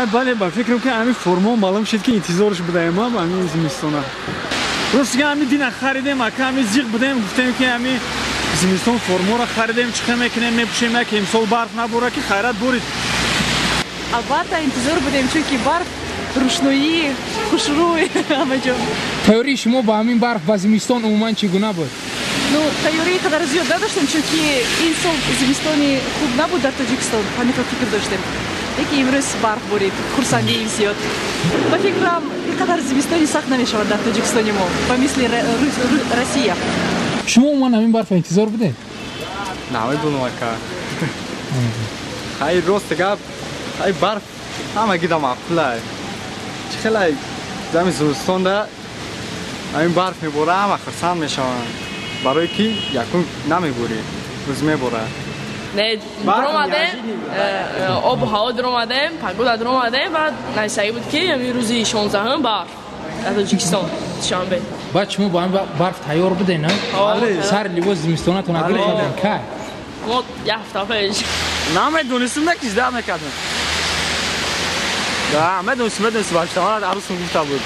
Бале, ба фикрам ки ҳамин формао маълум шуд ки интизорш будаем ма ба ҳамин зимистона. Рост ки ҳамин дина харидем, ака ҳамин зиқ будем, гуфтем ки ҳамин зимистон формаро харидем, чӣ мекунем, мепӯшем, як имсол барф набора ки хайрат борид. Албатта интизор будем, чунки барф рӯшноӣ, хушрӯй ҳама ҷо. Тайёрии шумо ба ҳамин барф ба зимистон умуман чӣ гуна буд? Ну, тайёрии қадар зиёд надоштем, чунки ин сол зимистони хуб набуд дар Тоҷикистон, ҳамин хел фикр доштем. Лекин имрӯз барф борид, хурсандиим зиёд. Ба фикрам, ин қадар зимистони сахт намешавад дар Тоҷикистони мо, ба мисли Россия. Шумо умуман ҳамин барфа интизор будед? Намедонам ака. Хай, рост гап, хай барф ҳамагида маъқулай. Чӣ хелай зами зимистонда ҳамин барф мебора, ҳама хурсанд мешаванд. Барои ки якум намебурӣ, рӯз мебора. Не, дуромадем, обу ҳаво дуромадем, погода дуромадем, баъд нависагӣ буд ки ҳамин рӯзи 16-ум барф дар Тоҷикистон, Душанбе. Баъд шумо ба ҳамин барф тайёр будед, на? Сари либоси зимистонатон гирифтадем кай? Мо як ҳафта пеш. Намедонистем, на ки ждать мекардем. Да, медонистем, медонистем, бача, арӯсам гуфта буд.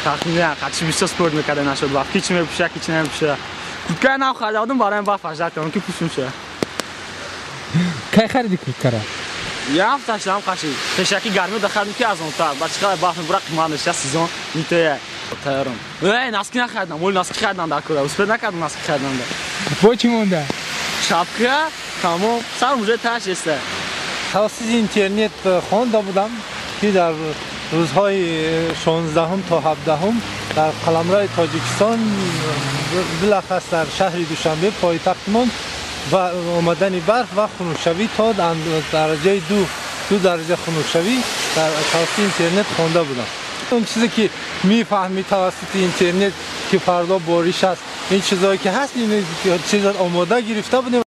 Тахминан қачи бисёр спорт мекарда нашуд барф, ки чӣ мепӯша, ки чӣ намепӯша. Курткаи нав харида будам барои барф аждат кардам ки пӯшум ша. Кай хариди курткара? Як ҳафта шудам қаши. Пешаки гармиро дахардем ки арзонтар. Баъд чӣ қадар барф мебура қимат мешава сезон нитоя. Тайёрам. Эй, носки нахаридам, оли носки харидам дар кура. Успеть накардам носки харидам. Бо чӣ монда? Шапка, тамом, сарам уже таш еста. Тавассути интернет хонда будам ки дар рӯзҳои 16 то 17 дар қаламрави Тоҷикистон, билахас дар шаҳри Душанбе, пойтахтмон, ва омадани барф ва хунукшавӣ то дараҷаи ду дараҷа хунукшавӣ дар тавассути интернет хонда будам. Он чизе ки мефаҳмӣ тавассути интернет ки фардо бориш аст, ин чизое ки ҳаст, ин чиз омода гирифта будем.